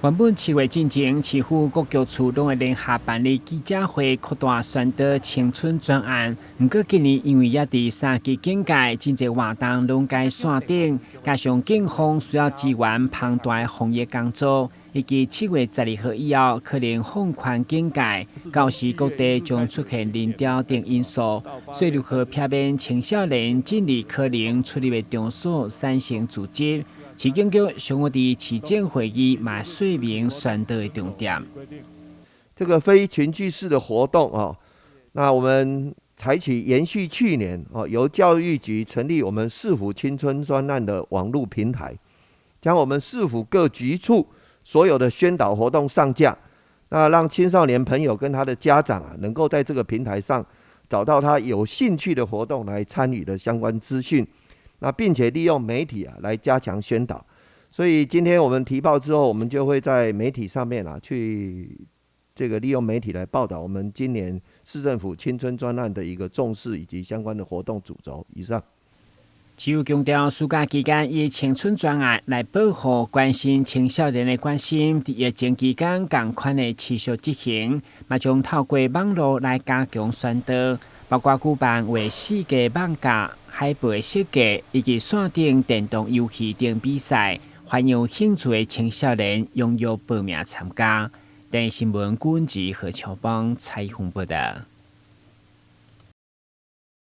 原本7月進前，市府各局處攏會聯合辦理記者會，擴大宣導青春專案。毋過今年因為猶佇三級警戒，真濟活動攏改線頂，加上警方需要支援龐大的防疫工作，以及7月12號以後可能放寬警戒，到時各地將出現人潮等因素，所以如何避免青少年進入可能出入的場所產生聚集。市警局上午佇市政會議嘛說明宣導的重點。這個非群聚式的活動啊，那我們採取延續去年哦，由教育局成立我們市府青春專案的網路平台，將我們市府各局處所有的宣導活動上架，那讓青少年朋友跟他的家長啊，能夠在這個平台上找到他有興趣的活動來參與的相關資訊。那並且利用媒體啊來加強宣導，所以今天我們提報之後，我們就會在媒體上面啊去這個利用媒體來報道我們今年市政府青春專案的一個重視以及相關的活動主軸。以上。只有強調暑假期間以青春專案來保護關心青少年的關心，佇疫情期間仝款的持續執行，嘛將透過網路來加強宣導，包括舉辦畫四格網架、海報的設計以及線頂電動遊戲等比賽，歡迎有興趣的青少年踴躍報名參加。電視新聞郭文吉何秋邦採訪報道。